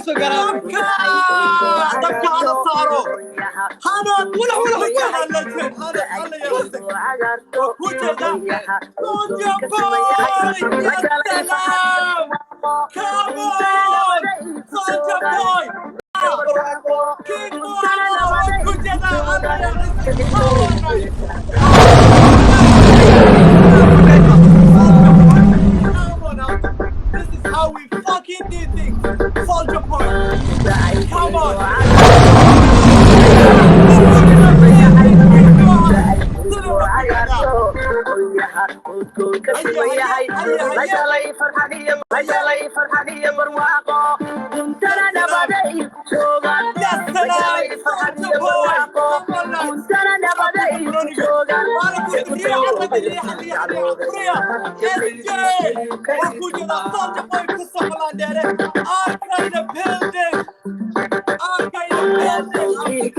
soo garaa. Dabka hala saaro. Hanad walax walax legend. Hanad alla yarasek. Waa ku jeeda. Soldier Boy! Ya salaam! Come on! Soldier Boy! King Moha! Waa ku jeeda. Alla yarasek. Come on, guys. Come on out. This is how we fucking do things. Soldier Boy. Come on. Ya salaam. Soldier Boy. Come on now. SJ waa ku jira. Soldier Boy ku socolaan dheere. Arka in the building. Arka in the building.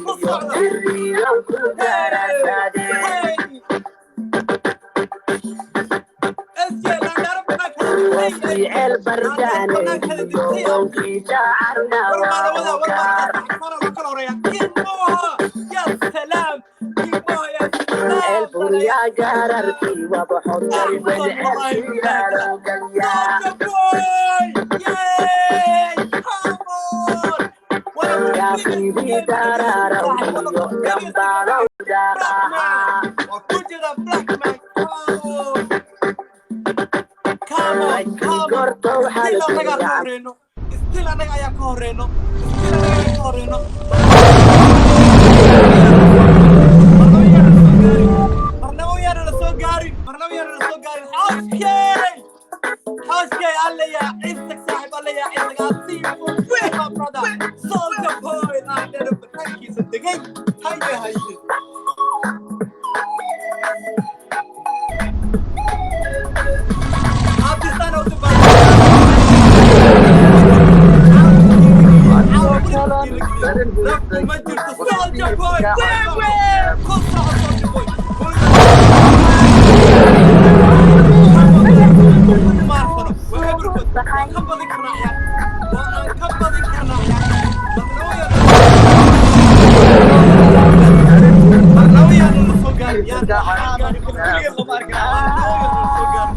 Ku socdo, ku socdo. Hey, SJ laandheere banaanka digtay. Laandheere banaanka digtay, abti. War baa la wadaa, war baa la wadaa. Saxan loo kala horeeya. King Moha, ya salaam. King Moha, ya salaam. أحسن والله بالله. Soldier Boy! Yay! Come on! One of the biggest games one of the biggest Black Man. Waa ku jira Black Man. Come on! Come on, come on. Still annagaa ka horeyno. Still annaga ayaa ka horeyno. Still annaga ayaa ka horeyno. Marnaba yaana la soo gaarin. Marnaba yaana la soo gaarin. Marnaba yaana la soo gaarin. Xooskey! Xooskey, alla yaa ciisag saaxib, alla yaa ciisag. I'll see you for real, my brother. Soldier Boy, laandheere banaankiisa degay. Haye haye. Abdistaan u ma jirto. Soldier Boy, ku soco Soldier Boy. Maarsano waa eberkood. Waan ka badin karnaa ciyaar, waa aan ka badin karnaa ciyaar. Marnaba yaana la soo gaarin, yaan waxaan gaarin weligeed lama arkin. Marnaba yaana la soo gaarin.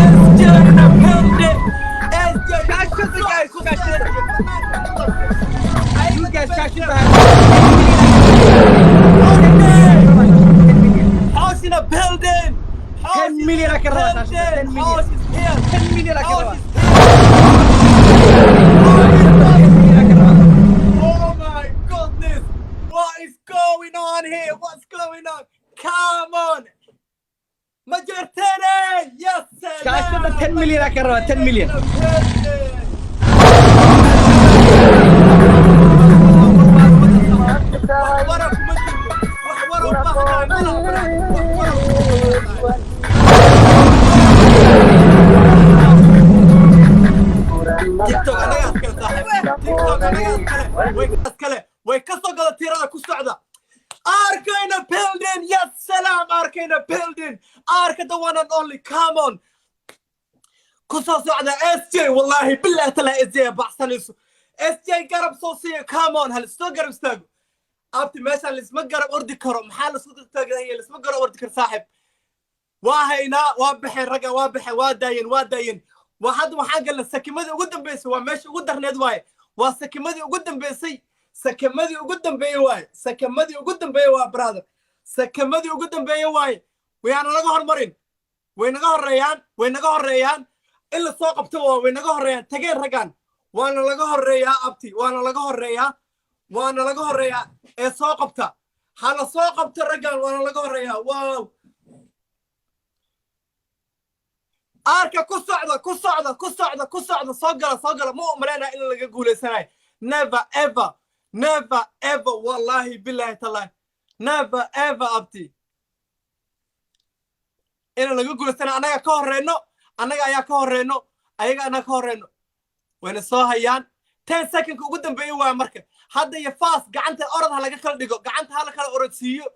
SJ in the building. SJ. Shaashada, guys, shaashada. You guys, shaashada. House in the building. 10 million ka rabaa shaashada, 10 million. House is here. 10 million ka House rabaa. is here. 10 million ka rabaa. Oh my goodness. What is going on here? What's going on? Come on. Majertene. Yes. Shaashada 10 million ka rabaa, 10 million. Wax wara kuma jirto. Wax wara u baahanahay malaha, brother. Wax wara kuma baahanahay. TikTok anaga iskale, saaxiib. TikTok anaga iskale. Way iskale. Way ka soo gada tirada ku socda. Arka in the building. Yes, salam. Arka in the building. Arka, the one and only. Come on. Ku soo socda SJ. Wallahi billahi tala SJ baxsanayso. SJ garab soo siiya. Come on, hal soo garab istaago. Abti, meeshaan lisma garab ordi karo. Maxaa la isku taagan? Lisma garab ordi karo, saaxiib. Waa haynaa, waa baxeen ragga, waa baxeen, waa daayeen, waa daayeen. Waa hadda waxaan galnay sakimadii ugu dambeysay. Waa meesha ugu darneed waaye. Waa sakimadii ugu dambeysay, sakamadii ugu dambeeyey waaye, sakamadii ugu dambeeyey waa, brother, sakamadii ugu dambeeyey waaye. Wayaana laga hormarin. Way naga horeeyaan, way naga horeeyaan. In la soo qabto waa way naga horeeyaan. Tageen raggan, waana laga horeeyaa, abti, waana laga horeeyaa, waana laga horeeyaa. Ee soo qabta, ha la soo qabto raggan, waana laga horeeyaa. Wow, Aarka ku socda, ku socda, ku socda, ku socda. Soo gala, soo gala. Ma u malaynaya in laga guulaysanayo. Never ever, never ever. Wallahi billahi tallahi, never ever, abti, in laga guulaysanayo. Annaga ka horeyno, annaga ayaa ka horeyno, ayaga annaga ka horeyno. Wayna soo hayaan. 10 secondka ugu dambeeyey waa marka hadda iyo fast. Gacanta orod ha laga kala dhigo, gacanta hala kala orodsiiyo,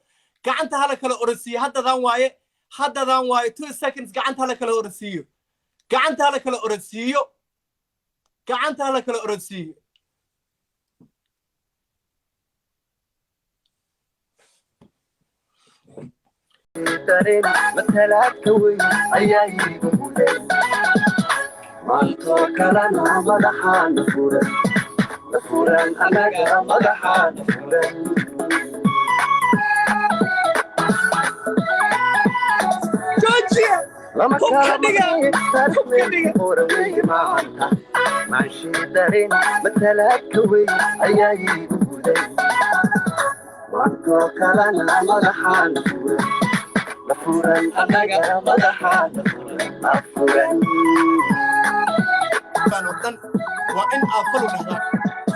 gacanta hala kala orodsiiyo. Haddadan waaye. Haddadan waayo, 2 seconds. Gacanta hala kala orodsiiyo, gacanta hala kala orodsiiyo, gacanta hala kala orodsiiyo. Dareen matalaadka weyn ayaa iigu muday, maantoo kalena madaxaana furan, na furan, anaga madaxaana furan. Joojiya. Lama Hubka kala dhiga. Hubka dhiga. hore wey maanta maanshii dareen matalaadka weyn ayaa iigu muday, maantoo kalena madaxaana furan, na furan, anaga madaxaana furan, na furan. Baan oo dhan waa in aad follow dhahdaan.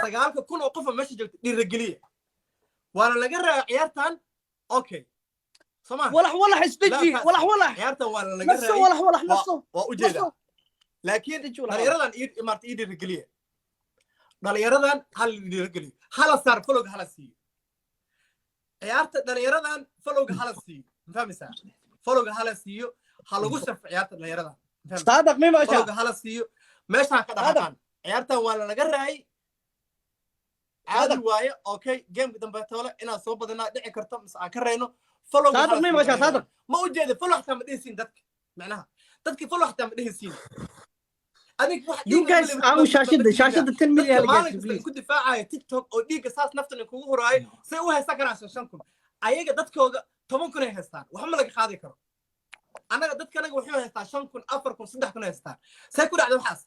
9,000 oo qofa meesha joogta dhiirigeliya, waana laga raaya ciyaartan. Okay, soo ma? Walax walax, isdeji. لا. Walax walax. Ciyaartan waana laga Naso. raayay. Walax walax, naso. Waa ujeedaa. Naso. Laakiin Deji walax. dhalinyaradan ii maarta ii dhiirigeliya, dhalinyaradan hala dhiirigeliyo, hala saar followga, hala siiyo ciyaarta dhalinyaradan, followga hala siiyo. Ma fahmaysaa? Followga hala siiyo, ha lagu sharfo ciyaarta dhalinyaradan. Ma fahmaysaa? Saadaq mi maasha. Followga hala siiyo, meeshaan ka dhaqaaqaan. Ciyaartan waa lanaga raayay, caadi waaye. Okay, gameka dambe toole inaan soo badanaa dhici karto mise aan ka rayno. Followga Saadaq hala mi siiyo maasha. dhalinyarada. Saadaq. Ma ujeeda, follow xataa ma dhehaysiin dadka, macnaha dadki follow xataa ma dhehaysiin. Adig wax You guys, aamu shaashada, shaashada 10 million dadka la maalin gaarsiiyo, kasta please. ku difaacaya TikTok oo dhiigga saas naftan kugu huraayo, say u haysan karaan 5,000? Ayaga dadkooda 10,000 ay haystaan, waxba ma laga qaadi karo. Annaga dadkanaga wuxuu haystaa 5,000, 4,000, 3,000 haystaan. Say ku dhacda waxaas?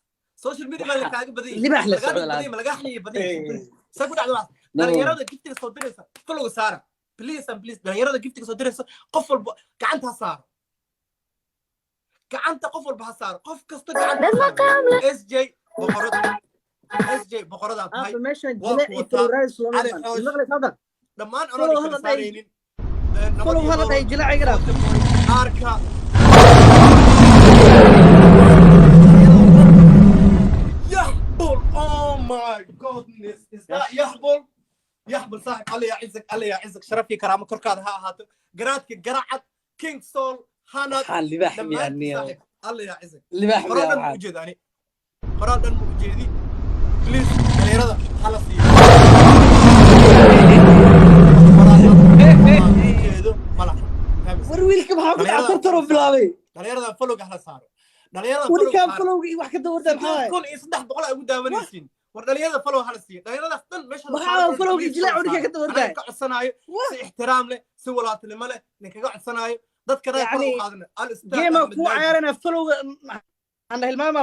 Social media baa lakaaga badan yahay. Libaax la Lagaa socda badan yahay, ma lagaa xaniya badan yahay. Say ku dhacda waxaas? No. Dhalinyarada giftiga soo diraysa followga saara, please and please. Dhalinyarada giftiga soo diraysa, qof walba gacanta ha saaro, gacanta qof walba ha saaro, qof kasta gacanta ha saaro. SJ boqorada, SJ boqoradaa tahay. Aabe, meeshan Waa jileec ku iyo wataa. terrorize looma Cali iman. Xoosh. Maqlay Saadaq. Dhammaan Follow anoon kala hala dhahay. saaraynin. Follow hala dhahay jileec iga dhaaf. Arka يحبل. Oh my goodness, is that يحبل؟ يحبل صاحب، الله يعزك، الله يعزك، شرفي كرامه korkaada ha ahaato. Garaadka garacad, King Soul Hanad. Waxaan libaax miyaa dhammaan niyo? saaxib, الله يعزك. Libaax qoraal miyaa dhan ma waxaan? Ujeeda ani qoraal dhan ma ujeedi. Please, dhalinyarada hala siiyo. Qoraal dhan ma ujeedo, ma laha. Fahmaysaa? War wiilka maxaa ku dhacay? Dhalinyarada- Tartar oo bilaabay. Dhalinyarada followga hala saaro, dhalinyarada Weli followga kaan saaro. followga iyo wax ka dawarda maxaa waaye? 8300 ay ugu daawanaysiin. War dhalinyarada follow hala siiyo, dhalinyaradaas dhan meesha la Maxaa saaro, followga please jilaac follow ninka ka saaro. dawardaay? Anaga ka codsanaayo Wah. si ixtiraam leh, si walaaltinimo leh ninkaga codsanaayo, dadka reer Yacni, follow qaadana al ustaad Game Axmed ku Naaji. ciyaarana followga aan hilmaama.